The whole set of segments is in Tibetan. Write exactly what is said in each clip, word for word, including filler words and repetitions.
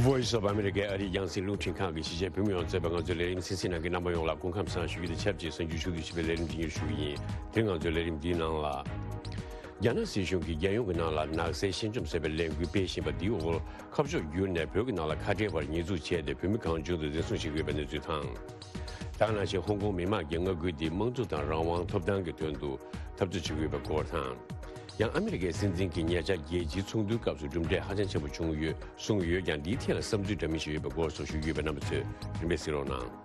Voice of America ཨ་རིའི་རྒྱང་སྲིང་རླུང་འཕྲིན་ཁང་གི་གཞིས་བྱེས་བོད་མི་ཡོངས་གཙོས་པའི་ང་ཚོའི་ལས་རིམ་གསན་གཟིགས་གནང་མཁན་རྣམ་པ་ཡོངས་ལ་སྐུ་ཁམས་བཟང་ཞུ་རྒྱུ་དང་ཆབས་ཅིག་གསར་འགྱུར་ཕྱོགས་བསྡུས་ཞིག་པའི་ལས་རིམ་འདི་ཉིད་ཞུ་གི་ཡིན། དེ་རིང་ང་ཚོའི་ལས་རིམ་འདིའི་ནང་ལ། རྒྱ་ནག་སྲིད་གཞུང་གིས་རྒྱལ་ཡོངས་ཀྱི་ནང་ལ་ནག་སེལ་ཤན་སྐྱོམ་ཟེར་བའི་ལས་འགུལ་སྤེལ་བཞིན་པ་འདིའི་འོག་ཁ་ཕྱོགས་བསྒྱུར་ནས་བོད་ཀྱི་ནང་ལ་ཁ་བྲལ་བར་ཉེས་འཛུགས་བྱས་ཏེ་བོད་མི་གང་བྱུང་དུ་འཛིན་བཟུང་བྱེད་ཀྱི་ཡོད་པའི་གནས་ཚུལ་དང་། ད་ག་ནང་བཞིན་ཧོང་ཀོང་མི་མང་གི་མངའ་ཁུལ་འདི་དམངས་གཙོ་དང་རང་དབང་ཐོབ་ཐང་གི་དོན་དུ་འཐབ་རྩོད་བྱེད་ཀྱི་ཡོད་པའི་སྐོར་དང་། ཡང་ཨ་མི་རི་ཀའི་སྲིད་འཛིན་གྱིས་ཉེ་ཆར་རྒྱལ་སྤྱིའི་ཚོགས་འདུའི་སྐབས་སུ་གྲུབ་འབྲས་ཧ་ཅང་ཆེན་པོ་བྱུང་ཡོད་གསུངས་ཡོད་ཀྱང་། འདིའི་ཐད་ལ་བསམ་ཚུལ་འདྲ་མིན་ཞིག་ཡོད་པའི་སྐོར་སོགས་ཞུ་རྒྱུ་ཡོད་པས། རྣམ་པ་ཚོས་རིམ་པས་གཟིགས་རོགས་གནང་།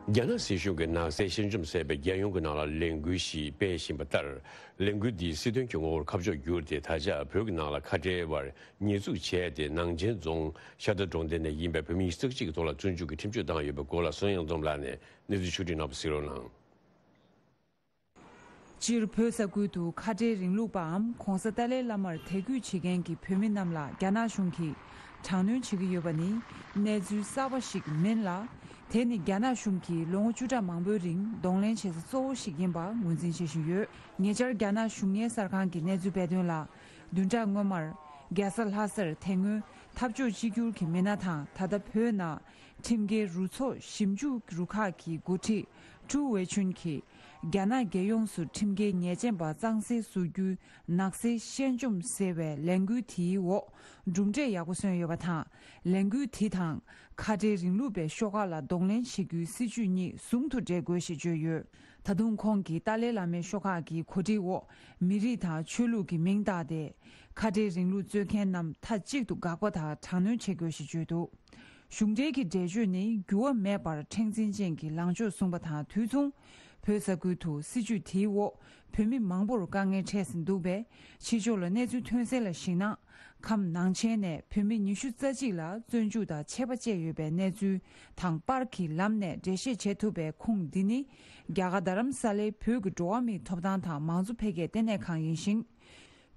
རྒྱ་ནག་སྲིད་གཞུང་གིས་ནག་སེལ་ཤན་སྐྱོམ་ཟེར་བའི་རྒྱལ་ཡོངས་ཀྱི་ནང་ལ་ལས་འགུལ་ཞིག་སྤེལ་བཞིན་པ་ལྟར། ལས་འགུལ་འདིས་སྲིད་དོན་གྱི་ངོ་བོར་ཁ་ཕྱོགས་བསྒྱུར་ཏེ། ད་ཆ་བོད་ཀྱི་ནང་ལ་ཁ་བྲལ་བར་ཉེས་འཛུགས་བྱས་ཏེ། ནང་ཆེན་རྫོང་ཤ་སྟག་གྲོང་རྡལ་ནས་ཡིན་པའི་བོད་མི་ཉི་ཤུ་རྩ་གཅིག་གི་ཐོག་ལ་བཙོན་འཇུག་གི་ཁྲིམས་གཅོད་བཏང་ཡོད་པའི་སྐོར་ལ། སོན་གཡང་འཛོམས་ལགས་ནས་གནས་ཚུལ་ཕྱོགས་བསྒྲིགས་གནང་བ་གཟིགས་རོགས་གནང་། སྤྱིར་བོད་ས་ཁུལ་དུ་ཁ་བྲལ་རིང་ལུགས་པའམ་༸གོང་ས་ཏཱ་ལའི་བླ་མར་དད་གུས་བྱེད་མཁན་གྱི་བོད་མི་རྣམས་ལ་རྒྱ་ནག་གཞུང་གིས་དྲག་གནོན་བྱེད་ཀྱི་ཡོད་པ་ནི་གནས་ཚུལ་གསར་པ་ཞིག་མིན་ལ། དེ་ནི་རྒྱ་ནག་གཞུང་གིས་ལོ་ངོ་བཅུ་ཕྲག་མང་པོའི་རིང་གདོང་ལེན་བྱེད་ས་གཙོ་བོ་ཞིག་ཡིན་པ་ངོས་འཛིན་བྱེད་བཞིན་ཡོད། ཉེ་ཆར་རྒྱ་ནག་གཞུང་གཉེར་གསར་ཁང་གི་གནས་ཚུལ་སྤེལ་དོན་ལ། བདུན་ཕྲག་སྔོན་མར་རྒྱལ་ས་ལྷ་སར་དེ་སྔོན་འཐབ་ཕྱོགས་གཅིག་གྱུར་གྱི་མི་སྣ་དང་། ད་ལྟ་བོད་ནང་ཁྲིམས་འགལ་རུ་ཚོགས་ཞིབ་འཇུག་རུ་ཁག་གི་འགོ་ཁྲིད་ཀྲུའུ་ཝེ་ཆུན་གྱིས། རྒྱ་ནག་རྒྱལ་ཡོངས་སུ་ཁྲིམས་འགལ་ཉེས་ཅན་པ་གཙང་སེལ་བཟོ་རྒྱུའི་ནག་སེལ་ཤན་སྐྱོམ་ཟེར་བའི་ལས་འགུལ་དེའི་འོག་གྲུབ་འབྲས་ཡག་པོ་སོན་ཡོད་པ་དང་། ལས་འགུལ་དེ་དང་ཁ་བྲལ་རིང་ལུགས་པའི་ཤོག་ཁག་ལ་གདོང་ལེན་བྱེད་རྒྱུའི་སྲིད་བྱུས་གཉིས་ཟུང་དུ་འབྲེལ་དགོས་ཞེས་བརྗོད་ཡོད། ད་དུང་ཁོང་གིས་ཏཱ་ལའི་བླ་མའི་ཤོག་ཁག་གི་གོ་སྒྲིག་འོག་མི་རིགས་དང་ཆོས་ལུགས་ཀྱི་མིང་བཏགས་ཏེ། ཁ་བྲལ་རིང་ལུགས་རྩོད་མཁན་རྣམས་མཐའ་གཅིག་ཏུ་དགག་པ་དང་དྲག་གནོན་བྱེད་དགོས་ཞེས་བརྗོད་འདུག། གཞུང་འབྲེལ་གྱི་འགྲེལ་བརྗོད་ནི་འགྱུར་བ་མེད་པར་མཁྲེགས་འཛིན་ཅན་གྱི་ལངས་ཕྱོགས་བཟུང་བ་དང་དུས་མཚུངས། བོད་ས་ཁུལ་དུ་སྲིད་བྱུས་དེའི་འོག་བོད་མི་མང་པོར་དཀའ་ངལ་འཕྲད་བཞིན་འདུག་པས། ཕྱི་ཕྱོགས་ལ་གནས་ཚུལ་ཐོན་གསལ་ལ་གཞིགས་ན། ཁམས་ནང་ཆེན་ནས་བོད་མི་ཉི་ཤུ་རྩ་གཅིག་ལ་བཙོན་འཇུག་དང་ཆད་པ་བཅད་ཡོད་པའི་གནས་ཚུལ་དང་། པར་གྱི་ལམ་ནས་འགྲེལ་བཤད་བྱེད་ཐུབ་པའི་ཁུངས་འདི་ནི། རྒྱ་གར་རྡ་རམ་ས་ལའི་བོད་ཀྱི་འགྲོ་བ་མིའི་ཐོབ་ཐང་དང་མང་གཙོ་འཕེལ་རྒྱས་ལྟེ་གནས་ཁང་ཡིན་ཞིང་།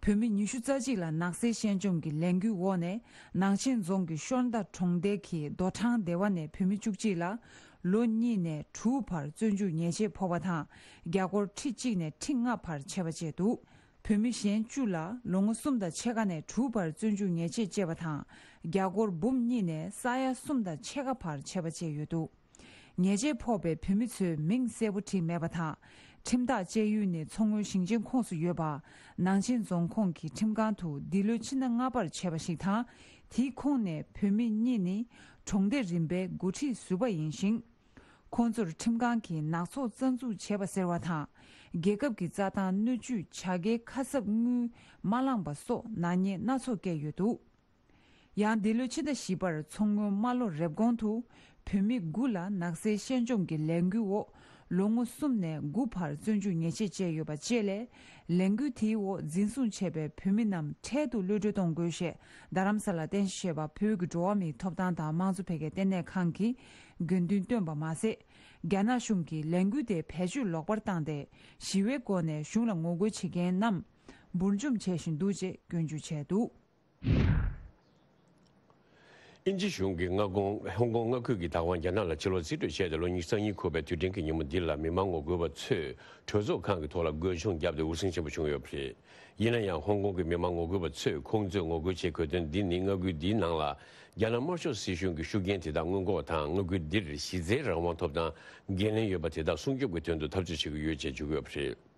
བོད་མི་ཉི་ཤུ་རྩ་གཅིག་ལ་ནག་སེལ་ཤན་སྐྱོང་གི་ལས་འགུལ་འོག་ནས་ནང་ཆེན་རྫོང་གི་ཤོར་མདའ་གྲོང་རྡལ་གྱི་རྡོ་གྲང་སྡེ་བ་ནས་བོད་མི་བཅུ་གཅིག་ལ་ལོ་གཉིས་ནས་དྲུག་བར་བཙོན་འཇུག་ཉེས་ཆད་ཕོག་པ་དང་། རྒྱ་སྒོར་ཁྲི་གཅིག་ནས་ཁྲི་ལྔ་བར་ཆད་པ་བཅད་འདུག། བོད་མི་གཞན་བཅུ་ལ་ལོ་ངོ་གསུམ་དང་ཕྱེད་ཀ་ནས་དྲུག་བར་བཙོན་འཇུག་ཉེས་ཆད་བཅད་པ་དང་། རྒྱ་སྒོར་འབུམ་གཉིས་ནས་ས་ཡ་གསུམ་དང་ཕྱེད་ཀ་བར་ཆད་པ་བཅད་ཡོད་འདུག། ཉེས་ཆད་ཕོག་པའི་བོད་མི་ཚོའི་མིང་གསལ་པོ་བྲིས་མེད་པ་དང་། ཁྲིམས་ཐག་བཅད་ཡུལ་ནི་མཚོ་སྔོན་ཞིང་ཆེན་ཁོངས་སུ་ཡོད་པ། ནང་ཆེན་རྫོང་ཁོངས་ཀྱི་ཁྲིམས་ཁང་དུ་འདི་ལོའི་ཕྱི་ཟླ་ལྔ་པར་བྱས་པ་ཞིག་དང་། དེའི་ཁོངས་ནས་བོད་མི་གཉིས་ནི་གྲོང་སྡེ་རིམ་པའི་འགོ་ཁྲིད་ཟུར་པ་ཡིན་ཞིང་། ཁོང་ཚོར་ཁྲིམས་ཁང་གིས་ནག་ཚོགས་རྩ་འཛུགས་བྱས་པ་ཟེར་བ་དང་། རྒྱལ་ཁབ་ཀྱི་རྩྭ་ཐང་སྣོད་བཅུད་བྱ་དགའི་ཁ་གསབ་དངུལ་མ་བླངས་པ་སོགས་ནག་ཉེས་སྣ་ཚོགས་བཀལ་ཡོད་འདུག། ཡང་འདི་ལོའི་ཕྱི་ཟླ་བཞི་པར་མཚོ་སྔོན་རྨ་ལྷོ་རེབ་གོང་དུ་བོད་མི་དགུ་ལ་ནག་སེལ་ཤན་སྐྱོང་གི་ལས་འགུལ་འོག་ལོ་ངོ་གསུམ་ནས་དགུ་བར་བཙོན་འཇུག་ཉེས་ཆད་བཅད་ཡོད་པ་བཅས་ལས། ལས་འགུལ་དེའི་འོག་འཛིན་བཟུང་བྱས་པའི་བོད་མི་རྣམས་འཕྲལ་དུ་གློད་གྲོལ་གཏོང་དགོས་ཞེས་རྡ་རམ་ས་ལ་རྟེན་གཞི་བྱས་པ་བོད་ཀྱི་འགྲོ་བ་མིའི་ཐོབ་ཐང་དང་དམངས་གཙོ་འཕེལ་རྒྱས་ལྟེ་གནས་ཁང་གིས་དགོས་འདུན་བཏོན་པ་མ་ཟད། རྒྱ་ནག་གཞུང་གིས་ལས་འགུལ་དེ་བེད་སྤྱོད་ལོག་པར་བཏང་སྟེ། ཞི་བའི་སྒོ་ནས་གཞུང་ལ་ངོ་རྒོལ་བྱེད་མཁན་རྣམས་འབུར་འཇོམས་བྱེད་བཞིན་འདུག་ཅེས་སྐྱོན་བརྗོད་བྱས་འདུག། དབྱིན་ཇི་གཞུང་གིས་མངའ་ཁོངས་ཧོང་ཀོང་མངའ་ཁུལ་གྱི་བདག་དབང་རྒྱ་ནག་ལ་ཕྱིར་ལོག་རྩིས་སྤྲོད་བྱས་ཏེ། ལོ་ཉི་ཤུ་རྩ་གཉིས་འཁོར་བའི་དུས་དྲན་གྱི་ཉིན་མོ་འདི་ལ། མི་མང་ངོ་རྒོལ་བ་ཚོས་གྲོས་ཚོགས་ཁང་གི་ཐོག་ལ་རྒོལ་བྱུང་བརྒྱབ་སྟེ་འུར་ཟིང་ཆེན་པོ་བྱུང་ཡོད་པ་རེད། ཡིན་ན་ཡང་། ཧོང་ཀོང་གི་མི་མང་ངོ་རྒོལ་བ་ཚོས་ཁོང་ཚོས་ངོ་རྒོལ་བྱེད་དགོས་དོན་འདི་ནི། མངའ་ཁུལ་འདིའི་ནང་ལ་རྒྱ་ནག་དམར་ཤོག་སྲིད་གཞུང་གི་ཤུགས་རྐྱེན་དེ་དག་སྔོན་འགོག་དང་། མངའ་ཁུལ་འདིར་གཞི་རྩའི་རང་དབང་ཐོབ་ཐང་འགན་ལེན་ཡོད་པ་དེ་དག་སྲུང་སྐྱོབ་ཀྱི་དོན་དུ་འཐབ་རྩོད་བྱེད་ཀྱི་ཡོད་ཅེས་བརྗོད་ཀྱི་ཡོད་པ་རེད།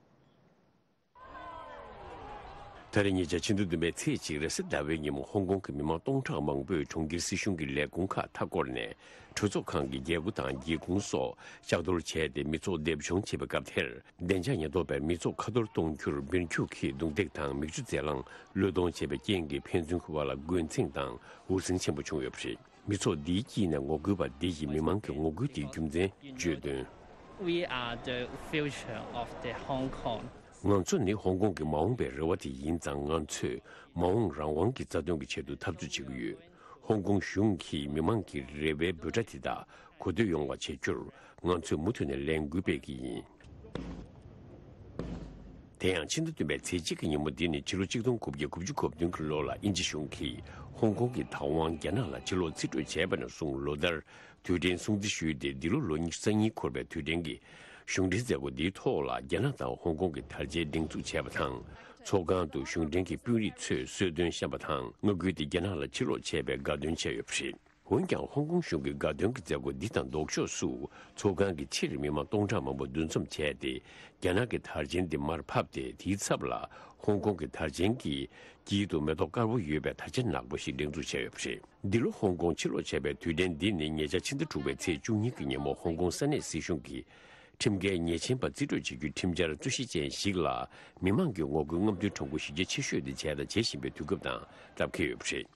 ད་རེས་ཉེ་ཆར་ཕྱི་ཟླ་བདུན་པའི་ཚེས་གཅིག་རེས་གཟའ་ཟླ་བའི་ཉིན་མོ། ཧོང་ཀོང་གི་མི་མང་སྟོང་ཕྲག་མང་པོས་གྲོང་ཁྱེར་སྲིད་གཞུང་གི་ལས་ཁུངས་ཁག་མཐའ་བསྐོར་ནས། གྲོས་ཚོགས་ཁང་གི་རྒྱལ་སྒོ་དང་སྒེའུ་ཁུང་སོགས་ལྕགས་གཏོར་བྱས་ཏེ་མི་ཚོགས་སྡེབ་སྦྱོང་བྱེད་པའི་སྐབས་དེར། བདེ་འཇགས་ཉེན་རྟོག་པས་མི་ཚོགས་ཁ་ཐོར་གཏོང་རྒྱུར་སྦིར་ཁྱུག་གིས་རྡུང་རྡེག་དང་མིག་ཆུ་རྫས་རླངས་གློད་གཏོང་བྱས་པའི་རྐྱེན་གྱིས། ཕན་ཚུན་བར་ལ་རྒོལ་འཚིང་དང་འུར་ཟིང་ཆེན་པོ་བྱུང་ཡོད་པ་རེད། མི་ཚོགས་འདིའི་དཀྱིལ་ནས་ངོ་རྒོལ་བ་འདི་ཡིས་མི་མང་གི་ངོ་རྒོལ་དེའི་རྒྱུ་མཚན་བརྗོད་དོན། We are the future of the Hong Kong. ང་ཚོ་ནི་ཧོང་ཀོང་གི་མ་འོངས་པའི་རེ་བ་དེ་ཡིན་ཙང་། ང་ཚོས་མ་འོངས་རང་དབང་གི་རྩ་དོན་གྱི་ཆེད་དུ་འཐབ་རྩོད་བྱེད་ཀྱི་ཡོད། ཧོང་ཀོང་གཞུང་གིས་མི་མང་གི་རེ་བའི་འབོད་སྒྲ་དེ་དག་གོ་ཐོས་ཡོང་བ་བྱེད་རྒྱུར། ང་ཚོས་མུ་མཐུད་ནས་ལས་འགུལ་སྤེལ་གྱི་ཡིན། དེ་ཡང་ཕྱི་ཟླ་བདུན་པའི་ཚེས་གཅིག་གི་ཉིན་མོ་འདི་ནི་ཕྱི་ལོ་ཆིག་སྟོང་དགུ་བརྒྱ་དགུ་བཅུ་གོ་བདུན་གྱི་ལོ་ལ་དབྱིན་ཇི་གཞུང་གིས་ཧོང་ཀོང་གི་བདག་དབང་རྒྱ་ནག་ལ་ཕྱིར་ལོག་རྩིས་སྤྲོད་བྱས་པ་ནས་བཟུང་ལོ་ལྟར་དུས་དྲན་སྲུང་བརྩི་ཞུས་ཏེ། འདི་ལོ་ལོ་ཉི་ཤུ་རྩ་གཉིས་འཁོར་བའི་དུས་དྲན་གྱི་གཞུང་འབྲེལ་མཛད་སྒོ་འདིའི་ཐོག་ལ་རྒྱ་ནག་དང་ཧོང་ཀོང་གི་དར་ཆའི་སྒྲེང་འཛུགས་བྱས་པ་དང་ ཚོགས་ཁང་དུ་གཞུང་འབྲེལ་གྱི་དཔོན་རིགས་ཚོས་གསོལ་སྟོན་བཤམས་པ་དང་མངའ་ཁུལ་དེ་རྒྱ་ནག་ལ་ཕྱིར་སློག་བྱས་པའི་དགའ་སྟོན་བྱས་ཡོད་པ་རེད། འོན་ཀྱང་ཧོང་ཀོང་གཞུང་གིས་དགའ་སྟོན་གྱི་མཛད་སྒོ་འདི་དང་ལྡོག་ཕྱོགས་སུ་ཚོགས་ཁང་གི་ཕྱིར་མི་མང་སྟོང་ཕྲག་མང་པོ་འདུ་འཛོམས་བྱས་ཏེ། རྒྱ་ནག་གི་དར་ཆེན་དེ་མར་ཕབ་སྟེ། དེའི་ཚབ་ལ་ཧོང་ཀོང་གི་དར་ཆེན་གྱི་དཀྱིལ་དུ་མེ་ཏོག་དཀར་པོ་ཡོད་པའི་དར་ཆ་ནག་པོ་ཞིག་སྒྲེང་འཛུགས་བྱས་ཡོད་པ་རེད། འདི་ལོ་ཧོང་ཀོང་ཕྱིར་སློག་བྱས་པའི་དུས་དྲན་འདི་ནི་ཉེ་ཆར་ཕྱི་ཟླ་དྲུག་པའི་ཚེས་བཅུ་གཉིས་ཀྱི་ཉིན་མོ་ཧོང་ཀོང་ས་གནས་སྲིད་གཞུང་གིས་ཁྲིམས་འགལ་ཉེས་ཆེན་པ་རྩིས་སྤྲོད་བྱེད་རྒྱུའི་ཁྲིམས་འཆར་རྩོད་གཞི་ཅན་ཞིག་ལ་མི་མང་གི་ངོ་རྒོལ་རྔམ་སྟོན་ཁྲོམ་སྐོར་གཞི་རྒྱ་ཆེ་ཤོས་དེ་བྱས་དང་བྱེད་བཞིན་པའི་དུས་སྐབས་དང་སྟབས་འཁེལ་ཡོད་པ་རེད།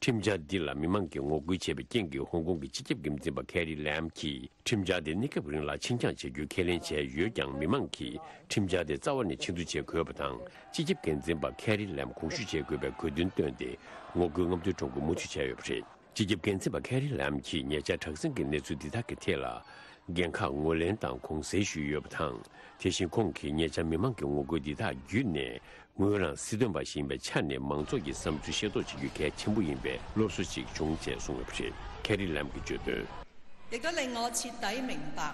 ཁྲིམས་འཆར་འདི་ལ་མི་མང་གིས་ངོ་རྒོལ་བྱས་པའི་རྐྱེན་གྱིས་ཧོང་ཀོང་གི་སྤྱི་ཁྱབ་འགན་འཛིན་པ་ཁེ་རི་ལེམ་གྱིས་ཁྲིམས་འཆར་དེ་གནས་སྐབས་རིང་ལ་ཕྱིར་འགྱངས་བྱ་རྒྱུའི་ཁས་ལེན་བྱས་ཡོད་ཀྱང་། མི་མང་གིས་ཁྲིམས་འཆར་དེ་རྩ་བ་ནས་ཕྱིར་བསྡུ་བྱེད་དགོས་པ་དང་། སྤྱི་ཁྱབ་འགན་འཛིན་པ་ཁེ་རི་ལེམ་དགོངས་ཞུ་བྱེད་དགོས་པའི་དགོས་འདུན་བཏོན་ཏེ། ངོ་རྒོལ་རྔམ་སྟོན་ཁྲོམ་སྐོར་མུ་མཐུད་བྱས་ཡོད་པ་རེད། སྤྱི་ཁྱབ་འགན་འཛིན་པ་ཁེ་རི་ལེམ་གྱིས་ཉེ་ཆར་དྲག་ཟིང་གི་གནས་ཚུལ་འདི་དག་གི་ཐད་ལ་འགན་ཁག་ངོས་ལེན་དང་དགོངས་སེལ་ཞུས་ཡོད་པ་དང་། དེ་བཞིན་ཁོང་གིས་ཉེ་ཆར་མི་མང་གི་ངོ་རྒོལ་འདི་དག་བརྒྱུད་ནས། ངོས་རང་སྲིད་དོན་པ་ཞིག་ཡིན་པའི་ཆ་ནས་མང་ཚོགས་ཀྱི་བསམ་ཚུལ་ཤེས་རྟོགས་བྱེད་རྒྱུ་གལ་ཆེན་པོ་ཡིན་པའི་སློབ་གསོ་ཞིག་བྱུང་ཅེས་གསུངས་ཡོད་པ་རེད། ཁེ་རི་ལེམ་གྱིས་བརྗོད་དོན། 也都令我徹底明白。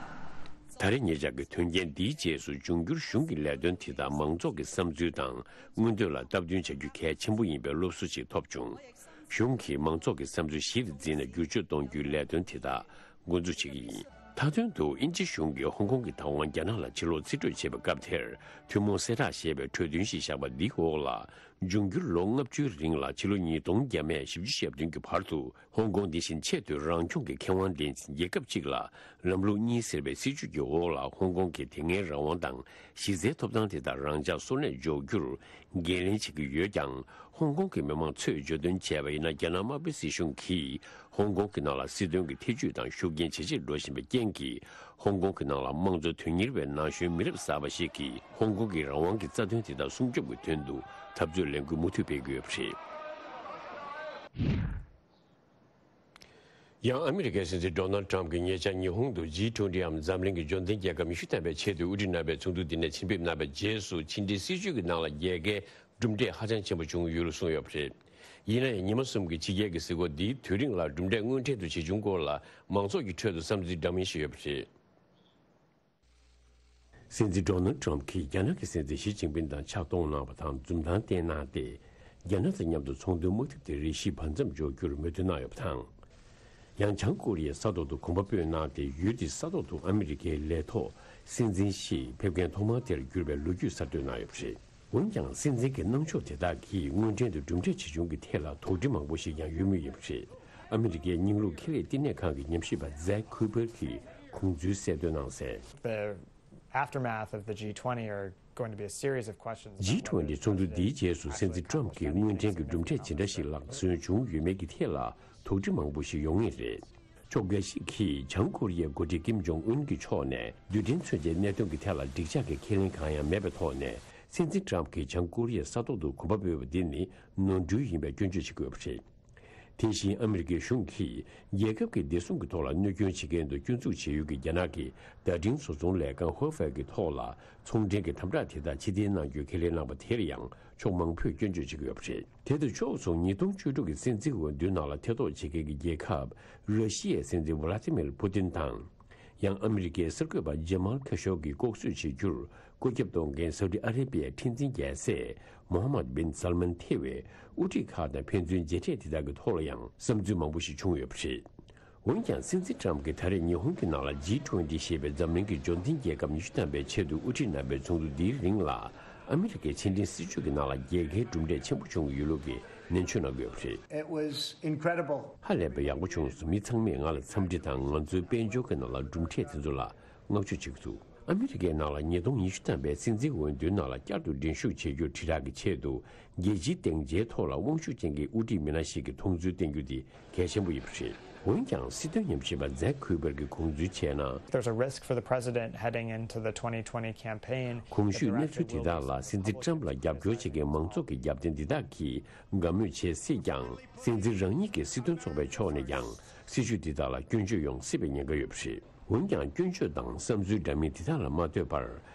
ད་རེས་ཉེ་ཆར་གྱི་དོན་རྐྱེན་འདིའི་རྗེས་སུ་འབྱུང་འགྱུར་གཞུང་གི་ལས་དོན་དེ་དག་མང་ཚོགས་ཀྱི་བསམ་ཚུལ་དང་མངོན་འདོད་ལ་སྟབས་བསྟུན་བྱ་རྒྱུ་གལ་ཆེན་པོ་ཡིན་པའི་སློབ་གསོ་ཞིག་ཐོབ་བྱུང་། གཞུང་གིས་མང་ཚོགས་ཀྱི་བསམ་ཚུལ་གཞི་ལ་འཛིན་ནས་བསྒྱུར་བཅོས་གཏོང་རྒྱུའི་ལས་དོན་དེ་དག་འགོ་འཛུགས་བྱེད་ཀྱི་ཡིན། མཐའ་དོན་དུ་དབྱིན་ཇི་གཞུང་གིས་ཧོང་ཀོང་གི་བདག་དབང་རྒྱ་ནག་ལ་ཕྱིར་སློག་རྩིས་སྤྲོད་བྱས་པའི་སྐབས་དེར་ཐུན་མོང་གསལ་བསྒྲགས་ཞེས་པའི་གྲོས་མཐུན་ཞིག་བཞག་པ་འདིའི་འོག་ལ། འབྱུང་འགྱུར་ལོ་ལྔ་བཅུའི་རིང་ལ་ཕྱི་ལོ་ཉིས་སྟོང་བརྒྱ་མེད་བཞི་བཅུ་ཞེ་བདུན་གྱི་བར་དུ་ཧོང་ཀོང་འདི་བཞིན་ཆེས་མཐོའི་རང་སྐྱོང་གི་ཁེ་དབང་ལྡན་རྒྱལ་ཁབ་ཅིག་ལ་ལམ་ལུགས་གཉིས་ཟེར་བའི་སྲིད་བྱུས་ཀྱི་འོག་ལ་ཧོང་ཀོང་གི་དེ་སྔའི་རང་དབང་དང་གཞི་རྩའི་ཐོབ་ཐང་དེ་དག་རང་འཇགས་སོར་གནས་འཇོག་རྒྱུར་འགན་ལེན་བྱེད་ཀྱི་ཡོད་ཀྱང་། ཧོང་ཀོང་གི་མི་མང་ཚོས་བརྗོད་དོན་བྱས་པ་ཡིན་ན། རྒྱ་ནག་དམར་པོའི་སྲིད་གཞུང་གིས་ཧོང་ཀོང་གི་ནང་ལ་སྲིད་དོན་གྱི་ཐེ་ཇུས་དང་ཤུགས་རྐྱེན་ཇེ་ཆེར་འགྲོ་བཞིན་པའི་རྐྱེན་གྱིས། ཧོང་ཀོང་གི་ནང་ལ་དམངས་གཙོ་དོན་གཉེར་བའི་ན་གཞོན་མི་རབས་གསར་པ་ཞིག་གིས་ཧོང་ཀོང་གི་རང་དབང་གི་རྩ་དོན་དེ་དག་སྲུང་སྐྱོབ་ཀྱི་དོན་དུ་འཐབ་རྩོད་ལས་འགུལ་མུ་མཐུད་སྤེལ་གྱི་ཡོད་པ་རེད། ཡང་ཨ་མི་རི་ཀའི་སྲིད་འཛིན་ཌོ་ནལ་ཌི་ཊརམ་ཕི་གྱིས་ཉེ་ཆར་ཉི་ཧོང་དུ་ཇི་ཊུ་ཝེན་ཊི་འམ་འཛམ་གླིང་གི་འབྱོར་ལྡན་རྒྱལ་ཁབ་ཉི་ཤུ་ཐམ་པའི་ཆེས་མཐོའི་དབུ་ཁྲིད་རྣམ་པའི་ཚོགས་འདུ་འདི་ནས་ཕྱིར་ཕེབས་གནང་བའི་རྗེས་སུ། ཕྱི་འབྲེལ་སྲིད་ཇུས་ཀྱི་ནང་ལ་རྒྱལ་ཁའི་གྲུབ་འབྲས་ཧ་ཅང་ཆེན་པོ་བྱུང་ཡོད་ལུགས་གསུངས་ཡོད་པ་རེད། ཡིན་ན་ཡང་ཉི་མ་གསུམ་གྱི་ཕྱི་རྒྱལ་གྱི་གཟིགས་སྐོར་འདིའི་དུས་རིང་ལ་གྲུབ་འབྲས་དངོས་འབྲེལ་དུ་ཇི་བྱུང་སྐོར་ལ་མང་ཚོགས་ཀྱི་ཁྲོད་དུ་བསམ་ཚུལ་འདྲ་མིན་ཞིག་ཡོད་པ་རེད། སྲིད་འཛིན་ཌོ་ནལ་ཌི་ཊརམ་ཕི་གྱིས་རྒྱ་ནག་གི་སྲིད་འཛིན་ཞི་ཅིན་ཕིང་དང་ཕྱག་སྟོང་གནང་བ་དང་འཛུམ་མདངས་བསྟན་གནང་སྟེ། རྒྱ་ནག་དང་མཉམ་དུ་ཚོང་དོན་དམག་འཐབ་དེ་རེ་ཞིག་བར་མཚམས་འཇོག་རྒྱུར་མོས་མཐུན་གནང་ཡོད་པ་དང་། ཡང་བྱང་ཀོ་རི་ཡའི་ས་ཐོག་ཏུ་གོམ་པ་སྤོས་གནང་སྟེ། ཡུལ་དེའི་ས་ཐོག་ཏུ་ཨ་མི་རི་ཀའི་ལས་ཐོག་སྲིད་འཛིན་ཞིག་ཕེབས་མཁན་ཐོག་མ་དེར་གྱུར་པའི་ལོ་རྒྱུས་གསར་གཏོད་གནང་ཡོད་པ་རེད། འོན་ཀྱང་། སྲིད་འཛིན་གྱི་གནང་ཕྱོགས་དེ་དག་གིས་དངོས་འབྲེལ་དུ་གྲུབ་འབྲས་ཇི་བྱུང་གི་ཐད་ལ་དོགས་འདྲི་མང་པོ་ཞིག་ཀྱང་ཡོད་མུས་ཡིན་པ་རེད། ཨ་མི་རི་ཀའི་རྙིང་ལུགས་ཁེ་ལས་བསྟི་གནས་ཁང་གི་ཉམས་ཞིབ་པ་ཛེག་ཁུ་པར་གྱིས་ཁུངས་འཛུལ་གསལ་སྟོན་གནང་གསལ། The aftermath of the G twenty are going to be a series of questions. ཇི་ཊུ་ཝེན་ཊི་ཚོགས་འདུ་འདིའི་རྗེས་སུ་སྲིད་འཛིན་ཊརམ་ཕི་གྱིས་དངོས་འབྲེལ་གྱི་གྲུབ་འབྲས་ཇི་འདྲ་ཞིག་ལག་སོན་བྱུང་ཡོད་མེད་ཀྱི་ཐད་ལ་དོགས་འདྲི་མང་པོ་ཞིག་ཡོང་ངེས་རེད། ཕྱོགས་འགའ་ཞིག་གིས་བྱང་ཀོ་རི་ཡའི་འགོ་ཁྲིད་ཀིམ་ཇོང་ཨུན་གྱི་ཕྱོགས་ནས་རྡུལ་ཕྲན་མཚོན་ཆའི་གནད་དོན་གྱི་ཐད་ལ་འགྲིག་འཇགས་ཀྱི་ཁས་ལེན་གང་ཡང་མེད་པའི་ཐོག་ནས། སྲིད་འཛིན་ཊརམ་ཕི་གྱིས་བྱང་ཀོ་རི་ཡའི་ས་ཐོག་ཏུ་གོམ་པ་སྤོས་པ་འདི་ནི་ནོར་འཁྲུལ་ཡིན་པའི་སྐྱོན་བརྗོད་བྱེད་ཀྱི་ཡོད་པ་རེད། དེ་བཞིན་ཨ་མི་རི་ཀའི་གཞུང་གིས་རྒྱལ་ཁབ་ཀྱི་བདེ་སྲུང་གི་ཐོག་ལ་གནོད་སྐྱོན་བྱེད་མཁན་དུ་སྐྱོན་འཛུགས་བྱེད་ཡུལ་གྱི་རྒྱ་ནག་གི་བརྡ་འཕྲིན་བཟོ་ཚོང་ལས་ཁང་ཧུའེ་ཧྥེ་གི་ཐོག་ལ་ཚོང་འབྲེལ་གྱི་དམ་དྲག་དེ་དག་ཕྱིར་འཐེན་གནང་རྒྱུའི་ཁས་ལེན་གནང་པ་དེར་ཡང་ཕྱོགས་མང་པོས་སྐྱོན་བརྗོད་བྱེད་ཀྱི་ཡོད་པ་རེད། དེ་དང་ཕྱོགས་མཚུངས། ཉིས་སྟོང་བཅུ་དྲུག་གི་སྲིད་འཛིན་འོས་བསྡུའི་ནང་ལ་ཐེ་གཏོགས་བྱེད་མཁན་གྱི་རྒྱལ་ཁབ་ར་ཤི་ཡའི་སྲིད་འཛིན་ཝ་ལ་ཏི་མིར་ཕུ་ཏིན་དང་། ཡང་ཨ་མི་རི་ཀའི་གསར་འགོད་པ་ཇེ་མལ་ཁ་ཤོ་གིས་ལྐོག་གསོད་བྱེད་རྒྱུར་བཀོད་ཁྱབ་གཏོང་མཁན་སའུ་ཏི་ཨ་རེ་པི་ཡའི་ཁྲི་འཛིན་རྒྱལ་སྲས་མོ་ཧམ་མད་བིན་སལ་མན་ཐེ་བའི་དབུ་ཁྲིད་ཁག་དང་ཕན་ཚུན་མཇལ་འཕྲད་དེ་དག་གི་ཐོག་ལ་ཡང་བསམ་ཚུལ་མང་པོ་ཞིག་བྱུང་ཡོད་པ་རེད། འོན་ཀྱང་། སྲིད་འཛིན་ཊརམ་ཕི་གྱིས་ད་རེས་ཉི་ཧོང་གི་ནང་ལ་ཇི་ཊུ་ཝེན་ཊི་ཞེས་པའི་འཛམ་གླིང་གི་འབྱོར་ལྡན་རྒྱལ་ཁབ་ཉི་ཤུ་ཐམ་པའི་ཆེས་མཐོའི་དབུ་ཁྲིད་རྣམ་པའི་ཚོགས་འདུ་འདིའི་རིང་ལ། ཨ་མི་རི་ཀའི་ཕྱི་འབྲེལ་སྲིད་ཇུས་ཀྱི་ནང་ལ་རྒྱལ་ཁའི་གྲུབ་འབྲས་ཆེན་པོ་བྱུང་ཡོད་ལུགས་ཀྱི་ནན་བརྗོད་གནང་གི་ཡོད་པ་རེད། It was incredible. ཧ་ལས་པའི་ཡག་པོ་བྱུང་སོང་། མི་ཚང་མས་ང་ལ་འཚམས་འདྲི་དང་། ང་ཚོའི་དཔལ་འབྱོར་གྱི་ནང་ལ་གྲུབ་འབྲས་དེ་ཚོ་ལ་བསྔགས་བརྗོད་བྱེད་ཀྱི་འདུག་ཨ་མི་རི་ཀའི་ནང་ལ་ཉིས་སྟོང་ཉི་ཤུ་ཐམ་པའི་སྲིད་འཛིན་འོས་བསྡུའི་ནང་ལ་བསྐྱར་དུ་འགྲན་ཞུགས་བྱེད་རྒྱུར་དྲིལ་བསྒྲགས་ཀྱི་ཆེད་དུ། རྒྱལ་སྤྱིའི་སྡིངས་ཆའི་ཐོག་ལ་དབང་ཤུགས་ཅན་གྱི་དབུ་ཁྲིད་མི་སྣ་ཞིག་གིས་མཐོང་ཚུལ་བསྟན་རྒྱུ་དེ་གལ་ཆེན་པོ་ཡིན་པ་རེད། འོན་ཀྱང་། སྲིད་དོན་ཉམས་ཞིབ་པ་ཛེག་ཁུ་པར་གྱིས་ཁུངས་འཛུལ་བྱས་ན། There's a risk for the president heading into the twenty twenty campaign གོང་ཞུས་གནས་ཚུལ་དེ་དག་ལ་སྲིད་འཛིན་ཊརམ་ཕི་ལ་རྒྱབ་སྐྱོར་བྱེད་མཁན་མང་ཚོགས་ཀྱི་རྒྱབ་རྟེན་འདི་དག་གིས་དགའ་མོས་བྱེད་སྲིད་ཀྱང་། སྲིད་འཛིན་རང་ཉིད་ཀྱི་སྲིད་དོན་ཚོགས་པའི་ཕྱོགས་ནས་ཀྱང་སྲིད་བྱུས་འདི་དག་ལ་སྐྱོན་བརྗོད་ཡོང་སྲིད་པའི་ཉེན་ཁ་ཡོད་པ་རེད། འོན་ཀྱང་། སྐྱོན་བརྗོད་དང་བསམ་ཚུལ་འདྲ་མིན་དེ་དག་ལ་མ་ལྟོས་པར།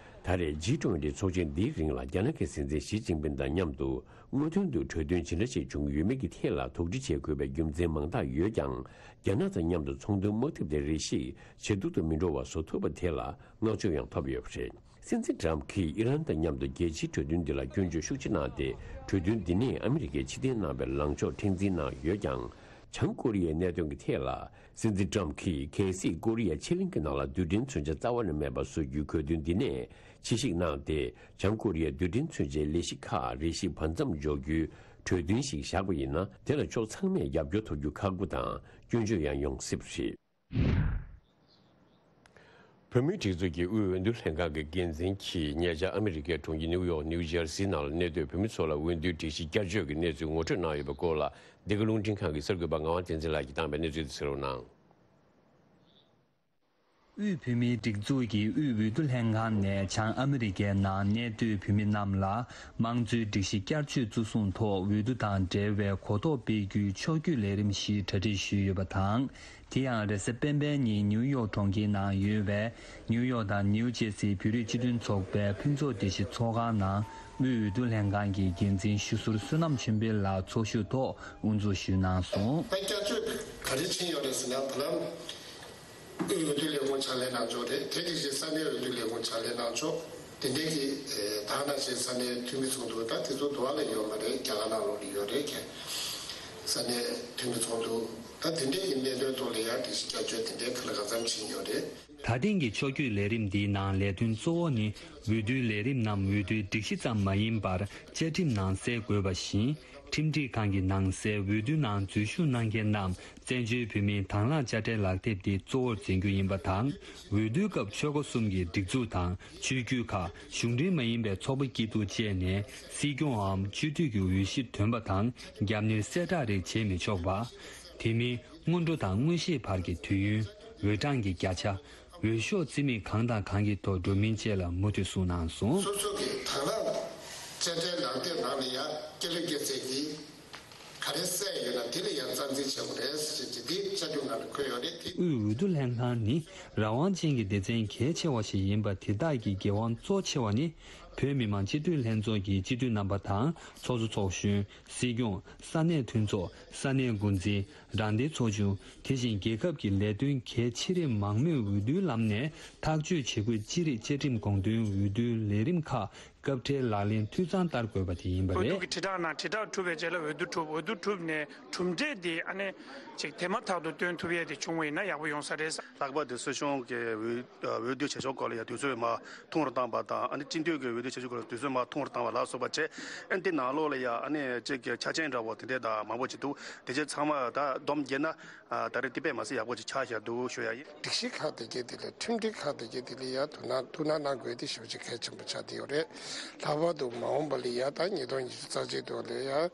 ད་རེས་ཇི་ཊུ་ཝེན་ཊི་ཚོགས་ཆེན་འདིའི་རིང་ལ་རྒྱ་ནག་གི་སྲིད་འཛིན་ཞི་ཅིན་ཕིན་དང་མཉམ་དུ་དངོས་དོན་དུ་གྲོས་མཐུན་ཇི་འདྲ་ཞིག་བྱུང་ཡོད་མེད་ཀྱི་ཐད་ལ་དོགས་འདྲི་བྱེད་དགོས་པའི་རྒྱུ་མཚན་མང་དག་ཡོད་ཀྱང་། རྒྱ་ནག་དང་མཉམ་དུ་ཚོང་དོན་དམག་འཐབ་དེ་རེ་ཞིག་ཇེ་སྡུག་ཏུ་མི་འགྲོ་བ་བཟོ་ཐུབ་པ་དེ་ལ་བསྔགས་བརྗོད་ཡང་ཐོབ་ཡོད་པ་རེད། སྲིད་འཛིན་ཏྲམ་གྱིས་ཨི་རན་དང་མཉམ་དུ་རྒྱལ་སྤྱིའི་གྲོས་མཐུན་འདི་ལ་སྐྱོན་བརྗོད་ཤུགས་ཆེ་གནང་སྟེ། གྲོས་མཐུན་འདི་ནས་ཨ་མི་རི་ཀས་ཕྱིར་འཐེན་གནང་བའི་ལངས་ཕྱོགས་མཁྲེགས་འཛིན་གནང་ཡོད་ཀྱང་། བྱང་ཀོ་རི་ཡའི་གནད་དོན་གྱི་ཐད་ལ། སྲིད་འཛིན་ཏྲམ་གྱིས་གལ་སྲིད་ཀོ་རི་ཡ་ཕྱེད་གླིང་གི་ནང་ལ་རྡུལ་ཕྲན་མཚོན་ཆ་རྩ་བ་ནས་མེད་པ་བཟོ་རྒྱུའི་གྲོས་མཐུན་འདི་ནས་ཕྱིར་བཤིག་གནང་སྟེ། བྱང་ཀོ་རི་ཡའི་རྡུལ་ཕྲན་མཚོན་ཆའི་ལས་གཞི་ཁག་རེ་ཞིག་བར་མཚམས་འཇོག་རྒྱུའི་གྲོས་མཐུན་ཞིག་བཞག་པ་ཡིན་ན། དེ་ལ་ཕྱོགས་ཚང་མས་རྒྱབ་སྐྱོར་ཐོབ་རྒྱུ་ཁག་པོ་དང་། སྐྱོན་བརྗོད་ཡང་ཡོང་སྲིད་པ་རེད། བོད་མིའི་སྒྲིག་འཛུགས་ཀྱི་དབུས་འོས་བསྡུ་ལྷན་ཁང་གི་འགན་འཛིན་གྱིས་ཉེ་ཆར་ཨ་མི་རི་ཀའི་གྲོང་ཁྱེར་ནིའུ་ཡོག་ནིའུ་ཇར་སིའི་ནང་ལ་གནས་སྡོད་བོད་མི་ཚོ་ལ་འོས་བསྡུའི་སྒྲིག་གཞི་བསྐྱར་བཅོས་ཀྱི་གནས་ཚུལ་ངོ་སྤྲོད་གནང་ཡོད་པའི་སྐོར་ལ། འདི་ག་རླུང་འཕྲིན་ཁང་གི་གསར་འགོད་པ་ངག་དབང་བསྟན་འཛིན་ལགས་ཀྱིས་བཏང་བའི་གནས་ཚུལ་དེ་གསན་རོགས་གནང་། དབུས་བོད་མིའི་སྒྲིག་འཛུགས་ཀྱི་དབུས་འོས་བསྡུ་ལྷན་ཁང་ནས་བྱང་ཨ་མི་རི་ཀའི་ནང་གནས་སྡོད་བོད་མི་རྣམས་ལ་དམངས་གཙོའི་སྒྲིག་གཞི་བསྐྱར་བཅོས་གཙོ་བཟུང་ཐོག་འོས་བསྡུ་དང་འབྲེལ་བའི་གོ་རྟོགས་སྤེལ་རྒྱུའི་ཕྱོགས་བསྐྱོད་ལས་རིམ་ཞིག་གྲ་སྒྲིག་ཞུས་ཡོད་པ་དང་། དེ་ཡང་རེས་གཟའ་སྤེན་པའི་ཉིན་ནིའུ་ཡོག་གྲོང་ཁྱེར་ནང་ཡོད་པའི་ནིའུ་ཡོག་དང་ནིའུ་ཇེ་སིའི་བོད་རིགས་སྤྱི་མཐུན་ཚོགས་པའི་ཕུན་ཚོགས་བདེ་སྐྱིད་ཚོགས་ཁང་ནང་དབུས་འོས་བསྡུ་ལྷན་ཁང་གི་འགན་འཛིན་ཞུ་ཟུར་བསོད་ནམས་ཆོས་འཕེལ་ལགས་ཚོགས་ཞུགས་ཐོག་དབུ་འཛུགས་ཞུས་གནང་སོང་། ད་བསྐྱར་བཅོས་ག་རེ་ཕྱིན་ཡོད་རེད་ཟེར་ན། ད་ལམ། དབུས་འོས་བསྡུ་ལས་ཁུངས་ཕྱག་ལས་གནང་ཕྱོགས་རེད། དེ་དེ་བཞིན་ས་གནས་འོས་བསྡུ་ལས་ཁུངས་ཕྱག་ལས་གནང་ཕྱོགས། དེ་འདྲའི་གི་ད་ག་ནང་བཞིན་ས་གནས་འཐུས་མི་ཚོགས་འདུ། ད་དེ་ཚོ་འདུ་བ་ལ་ཡོད་མ་རེད། རྒྱ་གར་ནང་ལོགས་ལ་ཡོད་རེད། ཁྱེད་ས་གནས་འཐུས་མི་ཚོགས་འདུ། ད་དེ་འདྲའི་གི་གནད་དོན་ཐོག་ལ་ཡང་སྒྲིག་གཞི་བསྐྱར་བཅོས་དེ་འདྲའི་ག་ལ་ག་ཙམ་ཕྱིན་ཡོད་རེད། ད་ཐེངས་ཀྱི་ཕྱོགས་བསྐྱོད་ལས་རིམ་འདིའི་ནང་ལས་དོན་གཙོ་བོ་ནི་འོས་བསྡུའི་ལས་རིམ་རྣམས་འོས་བསྡུའི་སྒྲིག་གཞི་ཙམ་མ་ཡིན་པར་བཅའ་ཁྲིམས་ནང་གསལ་དགོས་པ་བཞིན། ཁྲིམས་སྒྲིག་ཁང་གི་ནང་གསལ་འོས་བསྡུ་ནང་འཛུལ་ཞུགས་གནང་མཁན་རྣམས་བཙན་བྱོལ་བོད་མིའི་དྭང་བླངས་དཔྱ་ཁྲལ་ལག་དེབ་དེ་གཙོ་བོར་འཛིན་རྒྱུ་ཡིན་པ་དང་། འོས་བསྡུའི་སྐབས་ཆོལ་ཁ་གསུམ་གྱི་སྒྲིག་འཛུགས་དང་ཆོས་བརྒྱུད་ཁག་གཞུང་འབྲེལ་མ་ཡིན་པའི་ཚོགས་པ་སྐྱིད་སྡུག་བཅས་ནས་སྲིད་སྐྱོང་འམ་སྤྱི་འཐུས་ཀྱི་འོས་གཞིར་ཐོན་པ་དང་རྒྱབ་གནོན་གསལ་བསྒྲགས་རིགས་བྱེད་མི་ཆོག་པ། དེ་མིན་སྔོན་འགྲོ་དང་དངོས་གཞིའི་བར་གྱི་དུས་ཡུན། འོས་གྲངས་ཀྱི་བརྒྱ་ཆ། འོས་ཤོག་རྩིས་མེད་གང་དང་གང་གི་ཐོག་འགྲོ་མིན་བཅས་ལ་མུ་མཐུད་གསུངས་གནང་སོང་། སོ་སོ་གི་དང་བླངས་དཔྱ་ཁྲལ་ལག་དེབ་ནང་ལ་ཡང་། དཀའ་ལས་དཀའ་ཚེགས་ཀྱིས་ག་རེ་བསལ་ཡོད་ན་དེ་ལ་ཡང་རྩ་འཛིན་བྱེད་དགོས་རེད་ཟེར་གྱི་འདི་བཅའ་ཁྲིམས་ནང་ལ་འཁོད་ཡོད་རེད་དེ། དབུས་འོས་བསྡུ་ལྷན་ཁང་ནི་རང་དབང་ཅན་གྱི་སྡེ་ཚན་གལ་ཆེ་བ་ཞིག་ཡིན་པ། དེ་དག་གི་འགན་དབང་གཙོ་ཆེ་བ་ནི་བོད་མི་མང་སྤྱི་འཐུས་ལྷན་ཚོགས་ཀྱི་སྤྱི་འཐུས་རྣམ་པ་དང་ཚོགས་གཙོ་ཚོགས་གཞོན། སྲིད་སྐྱོང་། ས་གནས་མཐུན་ཚོགས། ས་གནས་འགོ་འཛིན། རང་སྡེ་ཚོ་ཆུང་། དེ་བཞིན་རྒྱལ་ཁབ་ཀྱི་ལས་དོན་གལ་ཆེ་རིགས་མང་མོས་འོས་བསྡུའི་ལམ་ནས་ཐག་གཅོད་བྱེད་དགོས། སྤྱི་རིགས་བཅའ་ཁྲིམས་དགོངས་དོན་འོས་བསྡུའི་ལས་རིམ་ཁག་སྐབས་འཕྲལ་ལག་ལེན་འཐུས་ཚང་བསྟར་དགོས་པ་དེ་ཡིན་པ་འོས་བསྡུ་རེད། གི་དྲིལ་བསྒྲགས་ནང་དྲིལ་བསྒྲགས་གྲུབ་པའི་རྗེས་ལ་འོས་བསྡུ་གྲུབ། འོས་བསྡུ་གྲུབ་ནས་གྲུབ་འབྲས་དེ་ཨ་ནི་ཅིག་དེ་མ་ཐག་ཏུ་སྟོན་ཐུབ་ཡས་དེ་བྱུང་བ་ཡིན་ན་ཡག་པོ་ཡོང་ས་རེད། ལྷག་པར་དུ་སྲིད་གཞུང་གི་འོས་འོས་བསྡུ་བྱེད་ཕྱོགས་སྐོར་ལ་ཡང་དུས་ཚོད་མར་ཐུང་རུ་བཏང་བ་དང་། ཨ་ནི་སྤྱི་འཐུས་ཀྱི་འོས་བསྡུ་བྱེད་ཕྱོགས་སྐོར་ལ་དུས་ཚོད་མར་ཐུང་རུ་བཏང་བ་ལ་སོགས་པ་བྱས། ཨ་ནི་དེ་ནང་ལོགས་ལ་ཡང་ཨ་ནི་ཅིག་གི་ཆ་རྐྱེན་འདྲ་བོ་དེ་འདྲས་དང་མང་པོ་ཅིག་འདུག་དེ་ཚོ་ཚང་མ་ད་སྡོམ་བརྒྱབ་ན། ཨ། ད་རེས་དེ་དཔེ་མ་སྲིད་ཡག་པོ་ཅིག་ཆགས་བཞག་འདུག་ཞུ་ཡ་ཡིན། སྒྲིག་གཞི་ཁག་དེ་གའི་དེ་ལ། ཁྲིམས་སྒྲིག་ཁག་དེ་གའི་དེ་ལ་ཡ་ཐུགས་སྣང་ཐུགས་སྣང་གནང་དགོས་དེ་ཞེ་པོ་ཅིག་གལ་ཆེན་པོ་ཆགས་བསྡད་ཡོད་རེད། ལྷག་པར་དུ་མ་འོངས་པ་ལ་ཡ་ད་ཉིས་སྟོང་ཉི་ཤུ་རྩ་གཅིག་ཐོག་ལ་ཡ།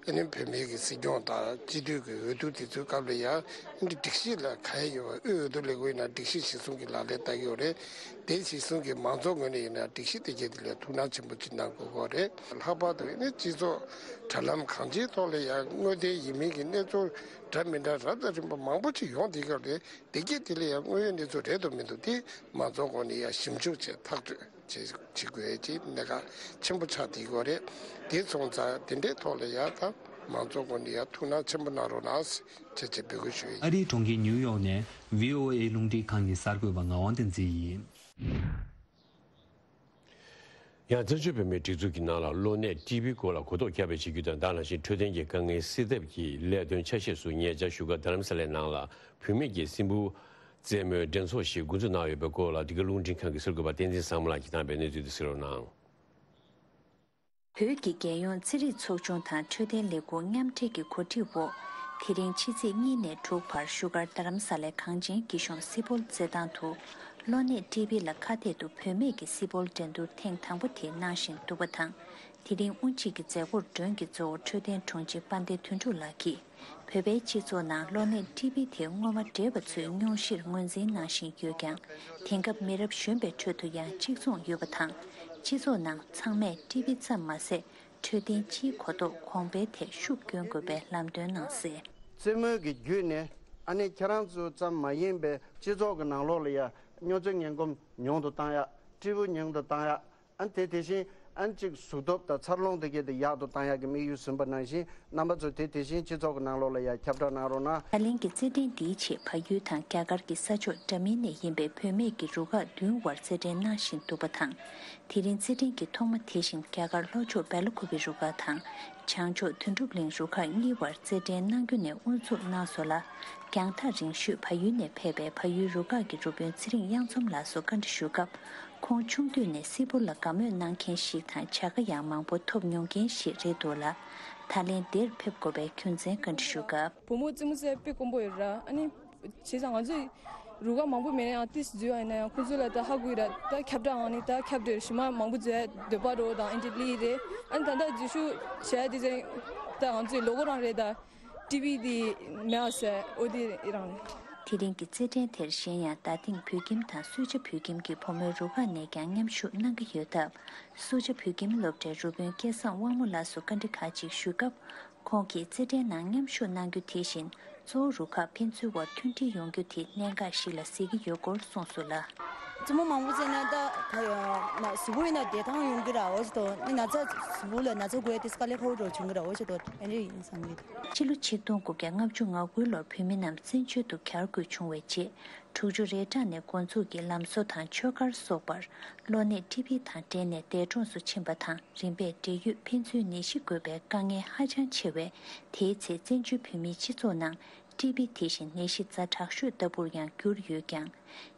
ཨ་ནི་བོད་མིའི་གི་སྲིད་སྐྱོང་དང་སྤྱི་འཐུས་ཀྱི་འོས་བསྡུ་དེ་ཚོའི་སྐབས་ལ་ཡ། ཨ་ནི་སྒྲིག་གཞི་ལ་ག་ཡ་ཡོད་པ། དབུས་འོས་བསྡུ་ལས་ཁུངས་ཡིན་ན་སྒྲིག་གཞི་གཞིར་བཟུང་གི་ལག་ལེན་བསྟར་གྱི་ཡོད་རེད། དེ་གཞིར་བཟུང་གི་མང་ཚོགས་ངོས་ནས་ཡིན་ན་སྒྲིག་གཞི་དེ་གའི་དེ་ལ་ཐུགས་སྣང་ཆེན་པོ་ཅིག་གནང་དགོས་ཀྱི་ཡོད་རེད། ལྷག་པར་དུ་ཨ་ནི་སྤྱི་ཚོགས་དྲ་ལམ་གང་ཅིའི་ཐོག་ལ་ཡ་དངོས་བདེན་ཡིན་མིན་གྱི་གནས་ཚུལ་འདྲ་མི་འདྲ་རབ་དང་རིམ་པ་མང་པོ་ཅིག་ཡོང་བསྡད་ཀྱི་ཡོད་རེད། དེ་གས་དེ་ལ་ཡང་དངོས་ཡོད་གནས་ཚུལ་རེད་དམ་མི་འདུག་དེ་མང་ཚོགས་ངོས་ནས་ཡང་ཞིབ་འཇུག་བྱས་ཐག་གཅོད་བྱེད་བྱེད་དགོས་ཀྱི་གནད་འགག་ཆེན་པོ་ཆགས་བསྡད་ཀྱི་ཡོད་རེད། དེ་སོང་ཙང་དེ་འདྲའི་ཐོག་ལ་ཡང་ད་མང་ཚོགས་ངོས་ནས་ཡང་ཐུགས་སྣང་ཆེན་པོ་གནང་རོགས་གནང་ཞེས་ཅེས་འབོད་སྐུལ་ཞུ་ཡི་ཡིན། ཨ་རིའི་གྲོང་ཁྱེར་ནིའུ་ཡོག་ནས་བྷི་ཨོ་ཨེ་རླུང་འཕྲིན་ཁང་གི་གསར་འགོད་པ་ངག་དབང་བསྟན་འཛིན་ཡིན། ཡང་བཙན་བྱོལ་བོད་མིའི་སྒྲིག་འཛུགས་ཀྱི་ནང་ལ་གློ་ནད་ཊི་བིའི་སྐོར་ལ་གོ་རྟོགས་བསྐྱར་སྤེལ་བྱེད་རྒྱུ་དང་། ད་ག་ནང་བཞིན་འཕྲོད་བསྟེན་གྱི་དཀའ་ངལ་སེལ་ཐབས་ཀྱི་ལས་དོན་ཆ་ཤས་སུ་ཉེ་ཆར་བཞུགས་སྒར་རྡ་རམ་ས་ལའི་ནང་ལ་བུད་མེད་ཀྱི་སྲིན་འབུ་རྩེད་མོའི་འགྲན་ཚོགས་ཤིག་འགོ་འཛུགས་གནང་ཡོད་པའི་སྐོར་ལ། འདི་ག་རླུང་འཕྲིན་ཁང་གི་གསར་འགོད་པ་བསྟན་འཛིན་བཟང་མོ་ལགས་ཀྱིས་བཏང་པའི་གནས་ཚུལ་དེ་གསན་རོགས་གནང་། བོད་ཀྱི་རྒྱལ་ཡོངས་རྩེད་རིགས་ཚོགས་ཆུང་དང་འཕྲོད་བསྟེན་ལས་ཁུངས་མཉམ་འབྲེལ་གྱི་གོ་སྒྲིག་འོག་དེ་རིང་ཕྱི་ཚེས་གཉིས་ནས་དྲུག་བར་བཞུགས་སྒར་རྡ་རམ་ས་ལའི་གངས་ཅན་སྐྱིད་གཤོངས་སི་པོལ་རྩེད་ཐང་དུ། གློ་ནད་ཊི་བི་ལ་ཁ་གཏད་དུ་བུད་མེད་ཀྱི་སི་པོལ་འགྲན་བསྡུར་ཐེངས་དང་པོ་དེ་གནང་བཞིན་འདུག་པ་དང་། དེ་རིང་དབུ་འབྱེད་ཀྱི་མཛད་སྒོར་མགྲོན་གྱི་གཙོ་བོ་འཕྲོད་བསྟེན་དྲུང་ཆེ་དཔལ་ལྡན་དོན་གྲུབ་ལགས་ཀྱིས། བོད་པའི་སྤྱི་ཚོགས་ནང་གློ་ནད་ཊི་བི་དེ་སྔོན་མ་འདྲེས་པ་ཚོས་སྙུང་གཞིར་ངོས་འཛིན་གནང་བཞིན་ཡོད་ཀྱང་། དེང་སྐབས་མི་རབས་གཞོན་པའི་ཁྲོད་དུ་ཡང་གཅིག་མཚུངས་ཡོད་པ་དང་། སྤྱི་ཚོགས་ནང་ཚང་མས་ཊི་བི་ཙམ་མ་ཟད། འཕྲོད་བསྟེན་སྤྱིའི་གོ་རྟོགས་གོང་འཕེལ་ཐད་ཤུགས་སྐྱོན་དགོས་པའི་ལམ་སྟོན་གནང་གསལ། རྩེད་མོའི་གི་བརྒྱུད་ནས་ཨ་ནི་ཁྱེད་རང་ཚོ་ཙམ་མ་ཡིན་པའི་སྤྱི་ཚོགས་ཀྱི་ནང་ལོགས་ལ་ཡ་སྨྱོ་རྫས་ངན་གོམས་ཉུང་དུ་བཏང་ཡ། ཊི་བི་ཉུང་དུ་བཏང་ཡ། ཨ་ནི་དེ་དེ་བཞིན་ ཨན་གཅིག་གཟུགས་སྟོབས་དང་འཚར་ལོངས་དེ་གས་དེ་ཡག་ཏུ་བཏང་ཡག་གི་དམིགས་ཡུལ་ཟིན་པ་ནང་བཞིན། རྣམ་པ་ཚོས་དེ་དེ་བཞིན་སྤྱི་ཚོགས་ཀྱི་ནང་ལོགས་ལ་ཡང་ཁྱབ་བསྒྲགས་གནང་རོགས་གནང་། ད་ལན་གྱི་རྩེད་འགྲན་འདིའི་ཆེད་བལ་ཡུལ་དང་རྒྱ་གར་གྱི་ས་ཕྱོགས་འདྲ་མིན་ནས་ཡིན་པའི་བུད་མེད་ཀྱི་རུ་ཁག་བདུན་བར་རྩེད་འགྲན་གནང་བཞིན་འདུག་པ་དང་། དེ་རིང་རྩེད་འགྲན་གྱི་ཐོག་མ་དེ་བཞིན་རྒྱ་གར་ལྷོ་ཕྱོགས་སྦེ་ལ་ཀུ་པེ་རུ་ཁག་དང་། བྱང་ཕྱོགས་དོན་གྲུབ་གླིང་རུ་ཁག་གཉིས་བར་རྩེད་འགྲན་གནང་རྒྱུ་ནས་དབུ་འཛུགས་གནང་སོང་ལ། རྒྱང་ཐག་རིང་ཤོས་བལ་ཡུལ་ནས་ཕེབས་པའི་བལ་ཡུལ་རུ་ཁག་གི་རུ་དཔོན་ཚེ་རིང་གཡང་འཛོམས་ལགས་སུ་བཀའ་འདྲི་ཞུས་སྐབས། ཁོང་ཆུང་དུས་ནས་སིལ་བུ་ལ་དགའ་མོས་གནང་མཁན་ཞིག་དང་བྱ་དགའ་ཡང་མང་པོ་ཐོབ་མྱོང་མཁན་ཞིག་རེད་འདུག་ལ། ད་ལན་འདིར་ཕེབས་དགོས་པའི་རྒྱུ་མཚན་བཀའ་འདྲི་ཞུ་སྐབས། བུ་མོ་རྩེད་མོ་རྩེ་དཔེ་དཀོན་པོ་ཡོད་ར། ཨ་ནི་བྱས་ཙང་ང་ཚོས་རུ་ཁག་མང་པོ་མེད་ན་ཡང་ཏིས་འཛུལ་བ་ཡིན་ན་ཡང་ཁོ་ཚོ་ལ་ད་ཧ་གོ་ཡི་ར། ད་ཁྱབ་བསྒྲགས་ཨང་ནི་ད་ཁྱབ་བསྒྲགས་ཞུ་མ་མང་པོ་འཛུལ་ཡ་འདོད་པ་རོ་དང་ཨེན་ཏི་ལི་རེད། ཨ་ནི་ད་ལྟ་འཛུལ་ཞུགས་བྱས་དེ་ཚེ་ད་ང་ཚོས་ལོ་གོ་རང་རེད། ད་ཊི་བི་དེ་མེད་ཨ་ཟེར་ཨོ་དེ་རང་རེད། དེ་རིང་གི་རྩེད་འགྲན་དེར་གཞན་ཡང་རྡ་སྟེང་བོད་ཁྱིམ་དང་སུ་ཇཱ་བོད་ཁྱིམ་གྱི་བུ་མོའི་རུ་ཁག་ནས་ཀྱང་མཉམ་ཞུགས་གནང་གི་ཡོད་སྟབས། སུ་ཇཱ་བོད་ཁྱིམ་སློབ་གྲྭའི་རུ་དཔོན་སྐལ་བཟང་དབང་མོ་ལགས་སུ་བཀའ་འདྲི་ཁག་ཅིག་ཞུས་སྐབས། ཁོང་གིས་རྩེད་འགྲན་ནང་མཉམ་ཞུགས་གནང་རྒྱུ་དེ་བཞིན་གཙོ་བོ་རུ་ཁག་ཕན་ཚུན་དབར་མཐུན་སྒྲིལ་ཡོང་རྒྱུ་དེ་གནད་འགག་ཞིག་ལ་གཟིགས་ཀྱི་ཡོད་སྐོར་གསུངས་སོང་ལ། རྩེད་མོ་མང་པོ་རྩེས་ན་ད་ད་ཡ་ན་གཟུགས་པོ་ཡིན་ན་བདེ་ཐང་ཡོང་གི་ར། འོ་ཅི་ཏོ་ནི་ན་ཚ་གཟུགས་པོ་ལ་ན་ཚ་འགོས་ཏེ་དཀའ་ལས་ཁག་པོ་འགྲོ་བྱུང་གི་ར། འོ་ཅི་ཏོ་ཨེ་འདྲ་ཡིན་བསམ་གི། ཕྱི་ལོ་ཆིག་སྟོང་དགུ་བརྒྱ་ལྔ་བཅུ་ང་དགུའི་ལོར་བོད་མི་རྣམས་བཙན་བྱོལ་དུ་གྱར་དགོས་བྱུང་བའི་རྗེས། དྲུག་ཅུ་རེ་གྲངས་ནས་འགོ་འཛུགས་ཀྱིས་ལམ་བཟོ་དང་ཆོས་སྒར་སོགས་པར་གློ་ནད་ཊི་བི་དང་འབྲེལ་ནས་འདས་གྲོངས་སུ་ཕྱིན་པ་དང་། རིམ་པས་འབྲེལ་ཡོད་ཕན་ཚུན་ནད་གཞི་འགོས་པའི་དཀའ་ངལ་ཧ་ཅང་ཆེ་བས། དེའི་ཚེ་བཙན་བྱོལ་བོད་མིའི་སྤྱི་ཚོགས་ནང་ཊི་བི་དེ་བཞིན་ནད་གཞི་ཛ་དྲག་ཤོས་ལྟ་བུར་ཡང་གྱུར་ཡོད་ཀྱང་།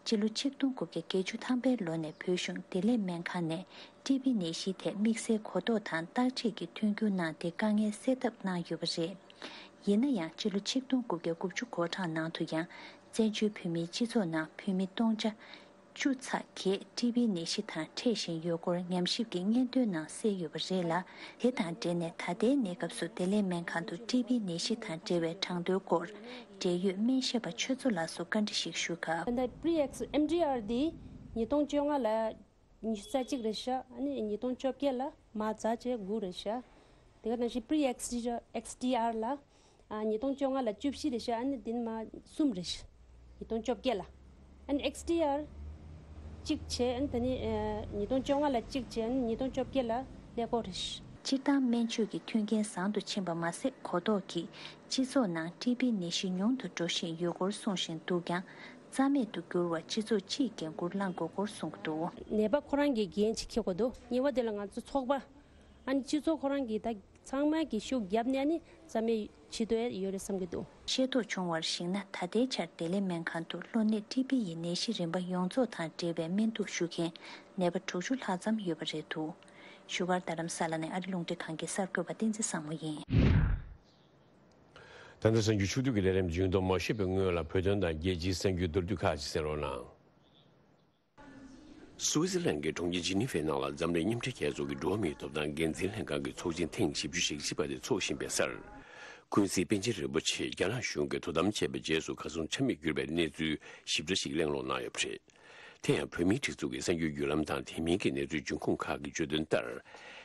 སྤྱི་ལོ་ཆིག་སྟོང་དགུ་བརྒྱ་བརྒྱད་ཅུ་ཐམ་པའི་ལོ་ནས་བོད་གཞུང་བདེ་ལེགས་སྨན་ཁང་ནས་ཊི་བི་ནད་གཞིའི་ཐད་དམིགས་བསལ་གོ་རྟོགས་དང་བརྟག་དཔྱད་ཀྱི་མཐུན་འགྱུར་གནང་སྟེ་དཀའ་ངལ་སེལ་ཐབས་གནང་ཡོད་པ་རེད། ཡིན་ན་ཡང་སྤྱི་ལོ་ཆིག་སྟོང་དགུ་བརྒྱ་དགུ་བཅུ་གོ་གྲངས་ནང་དུ་ཡང་བཙན་བྱོལ་བོད་མིའི་སྤྱི་ཚོགས་ནང་བོད་མི་སྟོང་ཆ་བཅུ་ཚེག་བརྒྱད་ཊི་བི་ནད་གཞི་དང་འཕྲད་བཞིན་ཡོད་སྐོར་ཉམས་ཞིབ་ཀྱི་སྙན་ཐོའི་ནང་གསལ་ཡོད་པ་རེད་ལ། དེ་དང་འབྲེལ་ནས་ད་ལྟའི་གནས་སྐབས་སུ་བདེ་ལེགས་སྨན་ཁང་དུ་ཊི་བི་ནད་གཞི་དང་འབྲེལ་བའི་གྲངས་ཐོའི་སྐོར་འབྲེལ་ཡོད་སྨན་ཞབས་པ་ཆོས་མཚོ་ལགས་སུ་བཀའ་འདྲི་ཞིག་ཞུས་སྐབས། ད་ལྟ་པི་རི་ཨེག་སི་ཨེམ་ཌི་ཨར་འདི་ཉིས་སྟོང་བཅོ་ལྔ་ལ་ཉི་ཤུ་རྩ་གཅིག་རེད་ཤག་ཨ་ནི་ཉིས་སྟོང་བཅོ་བརྒྱད་ལ་མ་རྩ་བྱས་དགུ་རེད་ཤག་དེ་ག་ནང་བཞིན་པི་རི་ཨེག་སི་ཨེག་སི་ཌི་ཨར་ལ་ཨ་ཉིས་སྟོང་བཅོ་ལྔ་ལ་བཅུ་བཞི་རེད་ཤག་ཨ་ནི་འདི་ནི་མ་གསུམ་རེད་ཤག་ཉིས་སྟོང་བཅོ་བརྒྱད་ལ། ཨ་ནི་ཨེག་སི་ཌི་ཨར་གཅིག་བྱས། ཨ་ནི་ད་ནི་ཨ་ཉིས་སྟོང་བཅོ་ལྔ་ལ་གཅིག་བྱས། ཨ་ནི་ཉིས་སྟོང་བཅོ་བརྒྱད་ལ་ཀླད་ཀོར་རེད་ཤག་སྤྱིར་བཏང་སྨན་བཅོས་ཀྱི་མཐུན་རྐྱེན་བཟང་དུ་ཕྱིན་པ་མ་ཟད། གོ་རྟོགས་ཀྱིས་སྤྱི་ཚོགས་ནང་ཊི་བི་ནད་གཞི་ཉུང་དུ་འགྲོ་བཞིན་ཡོད་སྐོར་གསུང་བཞིན་འདུག་ཀྱང་། རྩ་མེད་དུ་གྱུར་བར་སྤྱི་ཚོགས་སྤྱིའི་འགན་འཁུར་བླང་དགོས་སྐོར་གསུངས་འདུག་ནད་པ་ཁོ་རང་གི་འགན་ཅིག་འཁྱེར་དགོས་འདུག་གཉིས་པ་དེ་ལ་ང་ཚོ་ཚོགས་པ་ཨ་ནི་སྤྱི་ཚོགས་ཁོ་རང་གིས་ད་ཚང་མ་གིས་ཤུགས་བརྒྱབ་ནས་ཨ་ནི་རྩ་མེད་བྱེད་འདོད་ཡོད་རེད་བསམ་གྱི་འདུག་ཤེས་རྟོགས་བྱུང་བར་གཞིགས་ན། ད་ལྟའི་ཆར་བདེ་ལེགས་སྨན་ཁང་དུ་གློ་ནད་ཊི་བི་ཡི་ནད་གཞི་རིམ་པ་ཡོངས་རྫོགས་དང་འབྲེལ་བའི་སྨན་གཏུགས་ཞུ་མཁན་ནད་པ་དྲུག་ཅུ་ལྷག་ཙམ་ཡོད་པ་རེད་འདུག་བཞུགས་སྒར་རྡ་རམ་ས་ལ་ནས་ཨ་རི་རླུང་འཕྲིན་ཁང་གི་གསར་འགོད་པ་བསྟན་འཛིན་བཟང་མོ་ཡིན། ད་ལྟ་གསར་འགྱུར་ཕྱོགས་བསྡུས་ཀྱི་ལས་རིམ་འབྱུང་དུ་མ་ཤེས་པའི་སྔོན་ལ་བོད་དོན་དང་རྒྱལ་སྤྱིའི་གསར་འགྱུར་མདོར་བསྡུས་ཁག་ཅིག་གསན་རོགས་གནང་། སུའུ་ཙི་ལན་གྱི་གྲོང་ཁྱེར་ཇི་ནི་ཝའི་ནང་ལ་འཛམ་གླིང་མཉམ་འབྲེལ་རྒྱལ་ཚོགས་ཀྱི་འགྲོ་བ་མིའི་ཐོབ་ཐང་འགན་འཛིན་ལྷན་ཁང་གི་ཚོགས་ཆེན་ཐེངས་བཞི་བཅུ་ཞེ་གཅིག་པ་དེ་འཚོགས་བཞིན་པའི་སར། ཀུན་གཟིགས་པཎ་ཆེན་རིན་པོ་ཆེ་རྒྱ་ནག་གཞུང་གིས་དོ་དམ་བྱས་པའི་རྗེས་སུ་གར་སོང་ཆ་མེད་གྱུར་པའི་གནས་ཚུལ་ཞིབ་ཕྲ་ཞིག་གླེང་སློང་གནང་ཡོད་པ་རེད། དེ་ཡང་བོད་མིའི་སྒྲིག་འཛུགས་ཀྱི་གསར་འགྱུར་བརྒྱུད་ལམ་དང་དེ་མིན་གྱི་གནས་ཚུལ་འབྱུང་ཁུངས་ཁག་གིས་བརྗོད་དོན་ལྟར།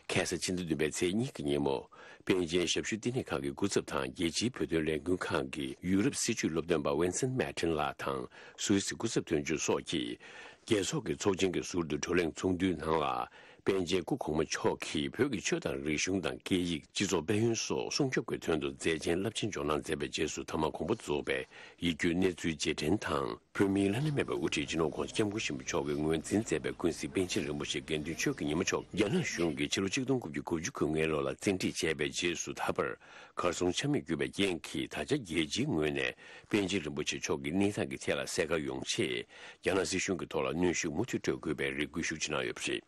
ཁ་སང་ཕྱི་ཟླ་བདུན་པའི་ཚེས་གཉིས་ཀྱི་ཉིན་མོ། པེ་ཅིན་ཞབས་ཞུ་བསྟི་གནས་ཁང་གི་སྐུ་ཚབ་དང་རྒྱལ་སྤྱིའི་བོད་དོན་ལས་འགུལ་ཁང་གི་ཡུ་རོབ་སྲིད་བྱུས་སློབ་སྟོན་པ་ཝིན་སན་མེ་ཁྲིན་ལགས་དང་སུད་སི་སྐུ་ཚབ་དོན་གཅོད་སོགས་ཀྱིས། རྒྱལ་ཚོགས་ཀྱི་ཚོགས་ཆེན་གྱི་ཟུར་དུ་བགྲོ་གླེང་ཚོགས་འདུའི་ནང་ལ། པཎ་ཆེན་སྐུ་གོང་མ་མཆོག་གིས་བོད་ཀྱི་ཆོས་དང་རིག་གཞུང་དང་སྐད་ཡིག་སྤྱི་ཚོགས་དཔལ་ཡོན་སོགས་སྲུང་སྐྱོབ་ཀྱི་དོན་དུ་མཛད་ཆེན་རླབས་ཆེན་འཇོག་གནང་མཛད་པའི་རྗེས་སུ་ཐ་མག་གོང་པོ་རྫོགས་པའི་ཡིད་སྐྱོའི་གནས་ཚུལ་རྗེས་དྲན་དང་། བོད་མིའི་བླ་ན་མེད་པའི་དབུ་ཁྲིད་སྤྱི་ནོར་༧གོང་ས་༧སྐྱབས་མགོན་ཆེན་པོ་མཆོག་གིས་ངོས་འཛིན་མཛད་པའི་ཀུན་གཟིགས་པཎ་ཆེན་རིན་པོ་ཆེ་དགེ་འདུན་ཆོས་ཀྱི་ཉི་མ་མཆོག་རྒྱ་ནག་གཞུང་གིས་ཕྱི་ལོ་ཆིག་སྟོང་དགུ་བརྒྱ་དགུ་བཅུ་གོ་ལྔའི་ལོ་ལ་བཙན་ཁྲིད་བྱས་པའི་རྗེས་སུ་ད་བར་གར་སོང་ཆ་མེད་གྱུར་པའི་རྐྱེན་གྱིས། ད་ཆ་རྒྱལ་སྤྱིའི་ངོས་ནས་པཎ་ཆེན་རིན་པོ་ཆེ་མཆོག་གི་གནས་སྟངས་ཀྱི་ཐད་ལ་གསལ་ཁ་ཡོང་ཆེད། རྒྱ་ནག་སྲིད་གཞུང་གི་ཐོག་ལ་གནོན་ཤུགས་མུ་མཐུད་སྤྲོད་དགོས་པའི་རེ་སྐུལ་ཤུགས་ཆེ་གནང་ཡོད་པ་རེད།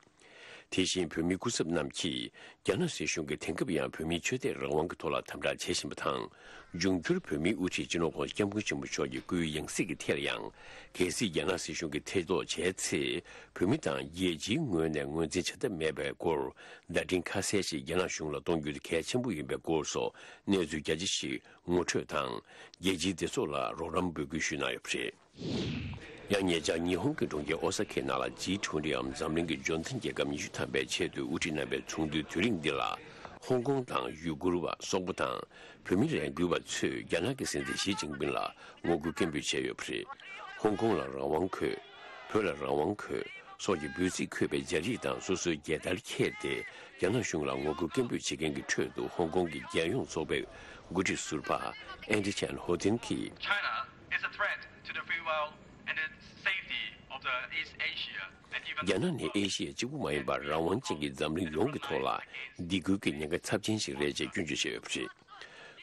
དེ་བཞིན་བོད་མིའི་སྐུ་ཚབ་རྣམས་ཀྱིས། རྒྱ་ནག་སྲིད་གཞུང་གིས་དེང་སྐབས་ཡང་བོད་མིའི་ཆོས་དད་རང་དབང་གི་ཐོག་ལ་དམ་དྲག་བྱེད་བཞིན་པ་དང་། འབྱུང་འགྱུར་བོད་མིའི་དབུ་ཁྲིད་སྤྱི་ནོར་༧གོང་ས་༧སྐྱབས་མགོན་ཆེན་པོ་མཆོག་གི་སྐུའི་ཡང་སྲིད་ཀྱི་ཐད་ལ་ཡང་། གལ་སྲིད་རྒྱ་ནག་སྲིད་གཞུང་གིས་ཐེ་གཏོགས་བྱས་ཚེ། བོད་མི་དང་རྒྱལ་སྤྱིའི་ངོས་ནས་ངོས་འཛིན་བྱ་ཐབས་མེད་པའི་སྐོར། བརྡ་འཕྲིན་ཁ་གསལ་ཞིག་རྒྱ་ནག་གཞུང་ལ་གཏོང་རྒྱུ་དེ་གལ་ཆེན་པོ་ཡིན་པའི་སྐོར་སོགས་གནས་ཚུལ་རྒྱ་ཆེ་ཞིག་ངོ་སྤྲོད་དང་། རྒྱལ་སྤྱིའི་སྡེ་ཚོགས་ལ་རོགས་རམ་འབོད་སྐུལ་ཞུས་གནང་ཡོད་པ་རེད། ཡང་ཉེ་ཆར་ཉི་ཧོང་གི་གྲོང་ཁྱེར་ཨོ་ས་ཁའི་ནང་ལ་ཇི་ཊུ་ཝེན་ཊི་འམ་འཛམ་གླིང་གི་འབྱོར་འབྲིང་རྒྱལ་ཁབ་ཉི་ཤུ་ཐམ་པའི་ཆེད་དུ་དབུ་ཁྲིད་གནང་བའི་ཚོགས་འདུའི་དུས་རིང་འདི་ལ། ཧོང་ཀོང་དང་ཡུ་གུར་བ་སོག་པོ་དང་བོད་མི་རང་འགུལ་བ་ཚོས་རྒྱ་ནག་གི་སྲིད་འཛིན་ཞི་ཅིན་ཕིང་ལ་ངོ་རྒོལ་སྐད་འབོད་བྱས་ཡོད་པ་རེད། ཧོང་ཀོང་ལ་རང་དབང་དགོས། བོད་ལ་རང་དབང་དགོས། སོགས་ཀྱི་འབོད་ཚིག་འཁོད་པའི་སྦྱར་ཡིག་དང་སོ་སོའི་རྒྱལ་དར་འཁྱེར་ཏེ། རྒྱ་ནག་གཞུང་ལ་ངོ་རྒོལ་སྐད་འབོད་བྱེད་མཁན་གྱི་ཁྲོད་དུ་ཧོང་ཀོང་གི་རྒྱལ་ཡོངས་ཚོགས་པའི་འགོ་ཁྲིད་ཟུར་པ་ཨན་ཏི་ཅན་ཧོ་ཐིན་གྱིས། China is a threat to the free world and the safety of the East Asia and even རྒྱ་ནག་ནི་ཨེ་ཤི་ཡ་གཅིག་པུ་མ་ཡིན་པར་རང་དབང་ཅན་གྱི་འཛམ་གླིང་ཡོངས་ཀྱི་ཐོག་ལ་སྡིགས་སྐུལ་གྱི་ཉེན་ཁ་ཚབས་ཆེན་ཞིག་རེད་ཅེས་སྐྱོན་བརྗོད་བྱས་ཡོད་པ་རེད།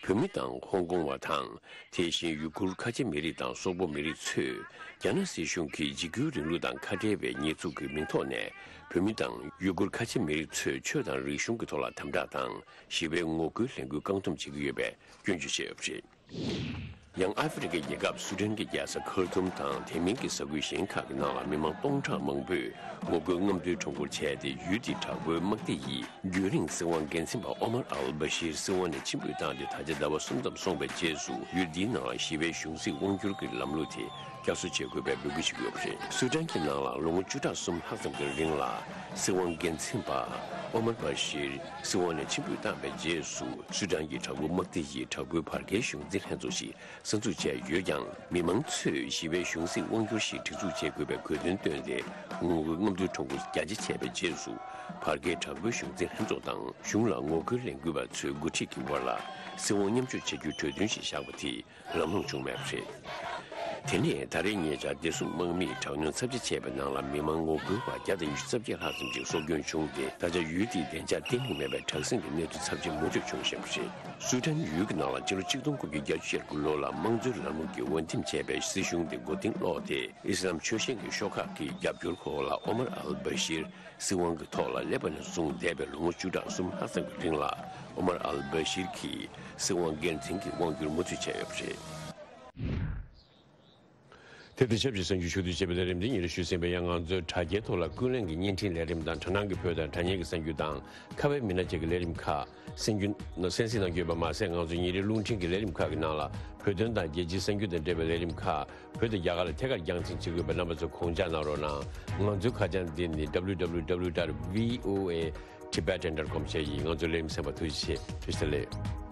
བོད་མི་དང་ཧོང་ཀོང་བ་དང་། དེ་བཞིན་ཡུ་གུར་ཁ་ཆེ་མི་རིགས་དང་སོག་པོ་མི་རིགས་ཚོས་རྒྱ་ནག་སྲིད་གཞུང་གིས་འཇིགས་སྐུལ་རིང་ལུགས་དང་ཁ་བྲལ་བའི་ཉེས་འཛུགས་ཀྱི་མིང་ཐོག་ནས། བོད་མི་དང་ཡུ་གུར་ཁ་ཆེ་མི་རིགས་ཚོས་ཆོས་དང་རིག་གཞུང་གི་ཐོག་ལ་དམ་དྲག་དང་ཞི་བའི་ངོ་རྒོལ་ལས་འགུལ་བཀག་སྡོམ་བྱེད་ཀྱི་ཡོད་པའི་སྐྱོན་བརྗོད་བྱས་ཡོད་པ་རེད། ཡང་ཨ་ཧྥེ་རི་ཁའི་རྒྱལ་ཁབ་སུ་ཌན་གྱི་རྒྱལ་ས་ཁར་ཐུམ་དང་དེ་མིན་གྱི་ས་ཁུལ་གཞན་ཁག་གི་ནང་ལ་མི་མང་སྟོང་ཕྲག་མང་པོས་ངོ་རྒོལ་རྔམ་སྟོན་ཁྲོམ་སྐོར་བྱས་ཏེ། ཡུལ་དེའི་དྲག་པོའི་དམག་སྡེ་ཡིས་རྒྱུན་རིང་སྲིད་དབང་འགན་འཛིན་པ་ཨོ་མར་ཨལ་བྷ་ཤིར་སྲིད་དབང་ནས་ཕྱིར་འབུད་བཏང་སྟེ། ད་ཆ་ཟླ་བ་གསུམ་ཙམ་སོང་བའི་རྗེས་སུ་ཡུལ་འདིའི་ནང་ལ་ཞི་བའི་གཞུང་སྲིད་དབང་བསྒྱུར་གྱི་ལམ་ལུགས་དེ་བསྐྱར་གསོ་བྱེད་དགོས་པའི་འབོད་སྐུལ་བྱེད་ཀྱི་ཡོད་པ་རེད། སུ་ཌན་གྱི་ནང་ལ་ལོ་ངོ་བཅུ་ཕྲག་གསུམ་ལྷག་ཙམ་གྱི་རིང་ལ་སྲིད་དབང་འགན་འཛིན་པ་ཨོ་མར་བྷ་ཤིར་སྲིད་དབང་ནས་ཕྱིར་འབུད་བཏང་བའི་རྗེས་སུ། སུ་ཌན་གྱི་དྲག་པོའི་དམག་སྡེ་ཡིས་དྲག་པོའི་བར་བརྒལ་གཞུང་འཛིན་ལྷན་ཚོགས་ཤིག་གསར་འཛུགས་བྱས་ཡོད་ཀྱང་། མི་མང་ཚོས་ཞི་བའི་གཞུང་སྲིད་དབང་བསྒྱུར་ཞིག་སྒྲིག་འཛུགས་བྱེད་དགོས་པའི་དགོས་འདུན་བཏོན་ཏེ། ངོ་རྒོལ་རྔམ་སྟོན་ཁྲོམ་སྐོར་རྒྱ་ཆེ་བྱས་པའི་རྗེས་སུ། བར་བརྒལ་དྲག་པོའི་གཞུང་འཛིན་ལྷན་ཚོགས་དང་གཞུང་ལ་ངོ་རྒོལ་ལས་འགུལ་བ་ཚོའི་འགོ་ཁྲིད་ཀྱི་དབར་ལ་སྲིད་དབང་མཉམ་སྤྱོད་བྱ་རྒྱུའི་གྲོས་མཐུན་ཞིག་བཞག་པ་དེ་ལམ་ལྷོང་བྱུང་མེད་པ་རེད། དེ་ནས་ད་རེས་ཉེ་ཆར་བདེ་སྲུང་དམག་མིས་དྲག་གནོན་ཚབས་ཆེ་བྱས་པའི་ནང་ལ་མི་མང་ངོ་རྒོལ་བ་བརྒྱ་དང་ཉི་ཤུ་རྩ་བརྒྱད་ལྷག་ཙམ་ཞིག་སྲོག་སྐྱོན་བྱུང་སྟེ། ད་ཆ་ཡུལ་དེའི་བདེ་འཇགས་བརྟན་ལྷིང་མེད་པའི་དྲག་ཟིང་གི་གནས་ཚུལ་ཚབས་ཆེན་མུ་མཐུད་བྱུང་བཞིན་པ་རེད། སུ་ཌན་ཡུལ་གྱི་ནང་ལ་ཕྱི་ལོ་ཆིག་སྟོང་དགུ་བརྒྱ་བརྒྱད་ཅུ་གྱ་དགུ་ལོ་ལ་དམངས་གཙོའི་ལམ་ལུགས་ཀྱི་འོས་འདེམས་བྱས་པའི་སྲིད་གཞུང་དེ་མགོ་རྟིང་སློག་སྟེ། ཨི་སི་ལམ་ཆོས་བཞིན་གྱི་ཤོག་ཁག་གི་རྒྱབ་སྐྱོར་འོག་ལ་ཨོ་མར་ཨལ་བྷ་ཤིར་སྲིད་དབང་གི་ཐོག་ལ་སླེབས་པ་ནས་བཟུང་འདས་པའི་ལོ་ངོ་བཅུ་ཕྲག་གསུམ་ལྷག་ཙམ་གྱི་རིང་ལ་ཨོ་མར་ཨལ་བྷ་ཤིར་གྱིས་སྲིད་དབང་སྒེར་འཛིན་གྱི་དབང་བསྒྱུར་མུ་མཐུད་བྱས་ཡོད་པ་རེད། དེ་དང་ཆབས་ཅིག་གསར་འགྱུར་ཞུ་གཏུག་བྱེད་པའི་ལས་རིམ་འདི་ཉིན་རེ་ཞུ་ཟིན་པའི། ཡང་ང་ཚོའི་དྲ་རྒྱའི་ཐོག་ལ་ཀུན་གླེང་གི་བརྙན་འཕྲིན་ལས་རིམ་དང་། དྲ་སྣང་གི་བོད་དང་དྲ་བརྙན་གྱི་གསར་འགྱུར་དང་། ཁ་བའི་མི་སྣ་བཅས་ཀྱི་ལས་རིམ་ཁག་གསན་རྒྱུ་གསན་གཟིགས་གནང་རྒྱུ་ཡོད་པ་མ་ཟད། ང་ཚོའི་ཉིན་རེའི་རླུང་འཕྲིན་གྱི་ལས་རིམ་ཁག་གི་ནང་ལ་བོད་དོན་དང་རྒྱལ་སྤྱིའི་གསར་འགྱུར་དང་འབྲེལ་བའི་ལས་རིམ་ཁག་བོད་དང་རྒྱ་གར་ལ་ཐད་ཀར་རྒྱང་འཛིན་བྱེད་དགོས་པའི་རྣམ་པ་ཚོ་དགོངས་འཇགས་གནང་རོགས་གནང་། ང་ཚོའི་ཁ་བྱང་འདི་ནི་W W W dot V O A Tibetan dot com བྱས་ཡིན། ང་ཚོའི་ལས་རིམ་གསན་པར་ཐུགས་རྗེ་ཆེ། བཀྲ་ཤིས་བདེ་ལེགས།